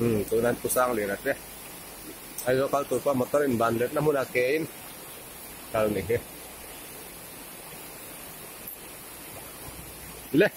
Umm tunah Pu Sangliana te Aizawl kal tur pawh motor in ban letna hmunah ke in kal ni hi. Le.